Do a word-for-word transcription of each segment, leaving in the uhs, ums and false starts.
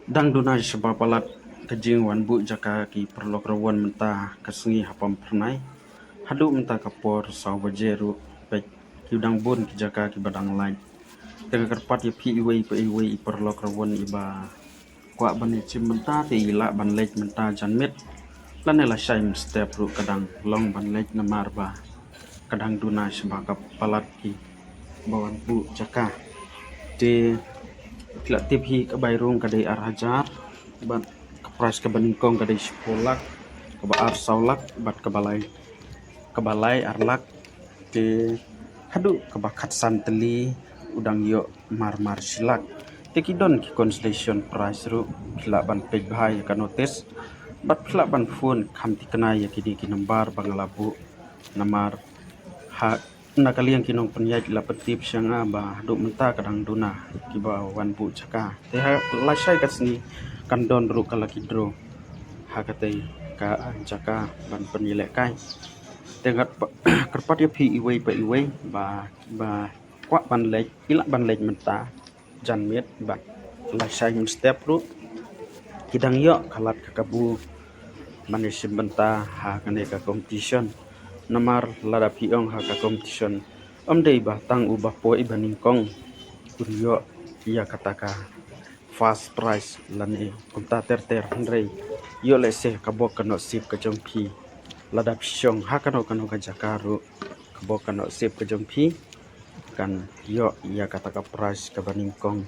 Dang duna shaba palat ka jingwan buh jaka ki paralok rawon mynta ka sngi ha Pamphyrnai. Haduh mynta ka por saw baje ruh peit ki dang bun ki jaka kiba dang lait. Te nga kyrpad ïa phi iwei pa iwei i paralok rawon iba kwah ban ïa shim mynta te i lah ban leit mynta janmiet. Lane lashai mynstep ruh ka dang long ban leit namar ba ka dang duna shaba ka palat kiba wan buh jaka. Te phi lah tip hi ka bai rung ka dei ar hajar bad ka prize kaba nyngkong ka dei shiphew lak, kaba ar saw lak bad kaba lai, kaba lai ar lak. Te haduh kaba khatsan tylli u dang ïoh marmar shi lak. Te ki don ki consolation prize ruh, phi lah ban peit bha ïa ka notice bad phi lah ban phone kham thikna ïa kine ki nambar ba nga la buh. Namar ha na ka liang ki nongpynïaid la pyntip sha nga ba haduh mynta ka dang duna kiba wan buh jaka. Te ha lashai ka sngi kan don ruh ka lucky draw ha katei ka jaka ban pynïalehkai. Te nga kyrpad ïa phi iwei pa iwei ba, ba kwah ban leit, i lah ban leit mynta janmiet bad lashai mynstep ruh ki dang ïoh ka lad ka kabu ban ïa shim bynta ha kane ka competition. Namar lada phi ong ha ka competition, ym dei ba tang uba poi ba nyngkong un ïoh ïa kata ka first prize lane kumta ter ter, hynrei ïoh lehse ka bok ka nohsip ka jong phi. Lada phi shong ha kano kano ka jaka ruh, ka bok ka nohsip ka jong phi kan ïoh ïa kata ka prize kaba nyngkong.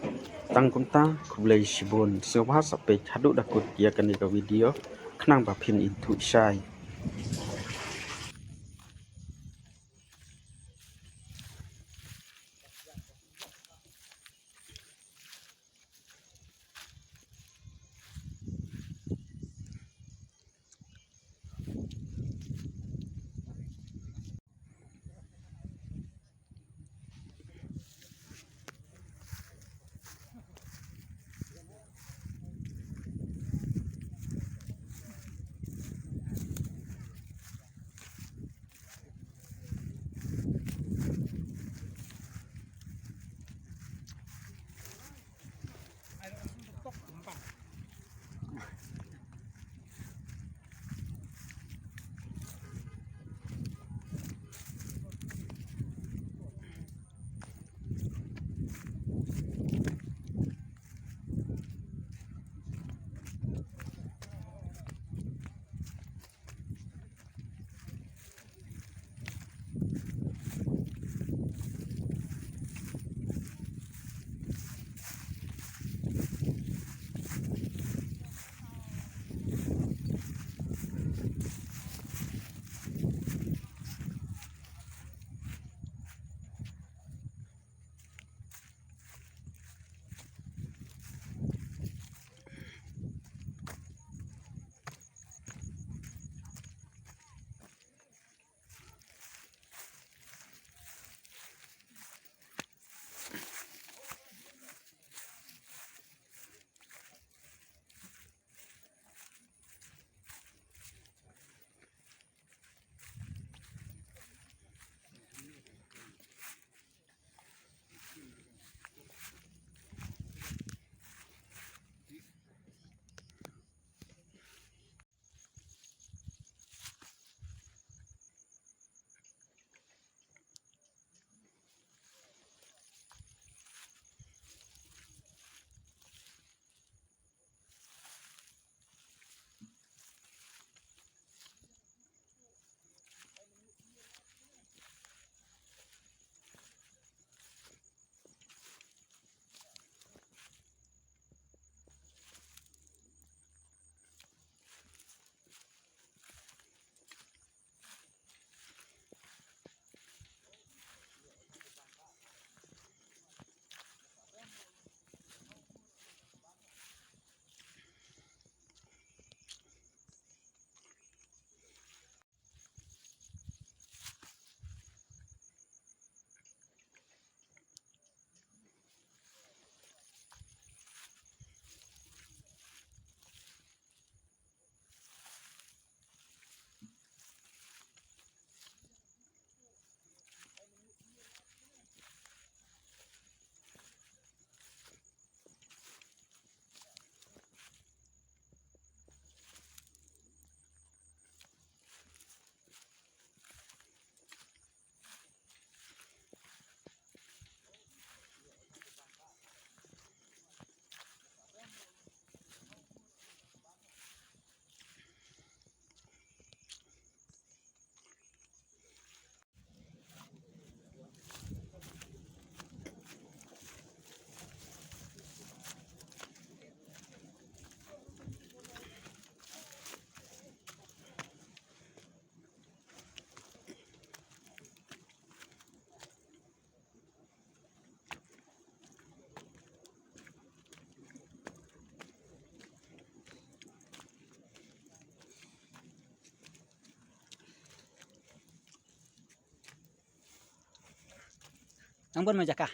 Tang kumta, khublei shibun. Sngewbha sa peit haduh da kut ïa kane ka video khnang ba phin ithuh shai. Nang bun mo jaka.